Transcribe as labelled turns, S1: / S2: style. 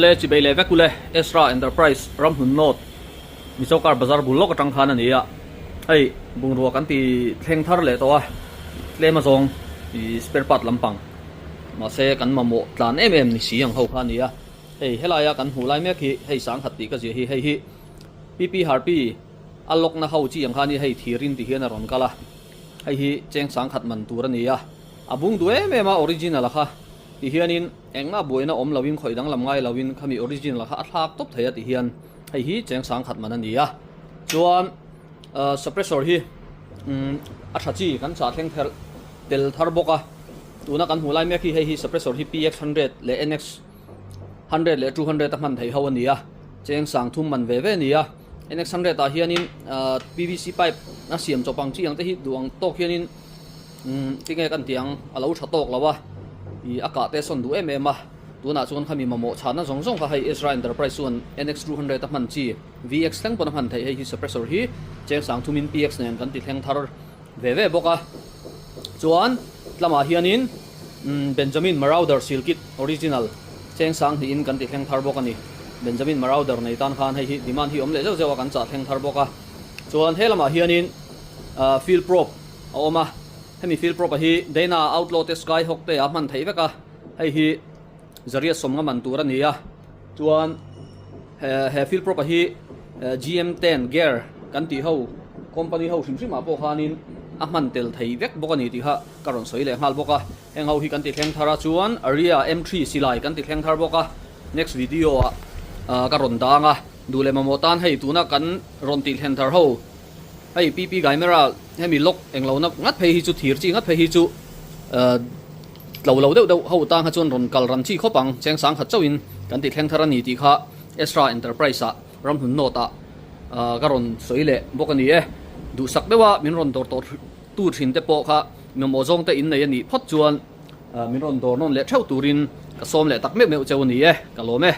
S1: Awle chibei leh vek ule Ezra Enterprise Ramhlun North Mizo Car Bazar bul lawk atang khan a ni a, hei bungrua kan ti thleng thar leh tawh a, tlem azawng ih spare part lampang mahse kan mamawh tlan em em ni si ang ho kha a ni a, hei helaia kan hmuh lai mek hi hei sangkhat tih ka zia hi hei hi PP Harpi a lawkna ho chi ang kha a ni hei thirin ti hian a rawn kal a, hei hi cheng sangkhat man tur a ni a, a bung duh em em a original a kha. Ti hianin engmah buaina awm loin khawih danglam ngai loin khami original kha a thlak tawp thei a ti hian hei hi cheng sang khat man a ni a. Chuan suppressor hi a tha chi kan chah thleng ther tel thar bawk a. Tuna kan hmuh lai mek hi hei hi suppressor hi PX100 leh NX100 leh 200 a hman thei ho a ni a. Cheng sang thum man ve ve a ni a. NX100 ah hianin PVC pipe a siam chawp ang chi ang te hi duh ang tawk hianin Umm tinge kan tih ang a lo tha tawk lo a, ih a kah te sawn duh em em a, tunah chuan khami mamawh chhahna zawng zawng kha hei Ezra Enterprise chuan NX 200 a hman chi VX thleng pawn a hman theih hei hi suppressor hi cheng sang thumin PX nen kan ti thleng thar ve ve bawk a, chuan tlamah hianin umm Benjamin Marauder seal kit original cheng sang hnihin kan ti thleng thar bawk a ni, Benjamin Marauder nei tan khan hei hi demand hi awm leh zeuh zeuh a kan chah thleng thar bawk a, chuan he lamah hianin field probe. a awm a, hemi field prop a hi Dana Outlaw te Skyhawk te a hman theih vek a, hei hi Zariat sawmnga man tur a ni a, chuan he he field prop a hi GM ten gear kan tih ho company ho hrim hrim ah pawh khanin a hman tel thei vek bawk a ni tih kha ka rawn sawi leh nghal bawk a, heng ho hi kan ti thleng thar a chuan Aria M3 silai kan ti thleng thar bawk a, next video ah ka rawn dang a, duh leh mamawh tan hei tuna kan rawn tih thlen thar ho. Hei PP Gaimera hemi lock englo na ngat phei hi chu thir chi ngat phei hi chu tlo lo deuh deuh ho tang kha chuan rawn kal ran chi khawp ang cheng sang khat chauhin kan ti thleng thar a ni tih kha Ezra Enterprise ah ramhlun note ah ka rawn sawi leh bawk a ni e. Duhsak deuh a min rawn dawr tawh tu thin te pawh kha mamawh zawng te in nei a nih phawt chuan min rawn dawr nawn leh theuh turin ka sawm leh tak meuh meuh cheu a ni e, ka lawm e.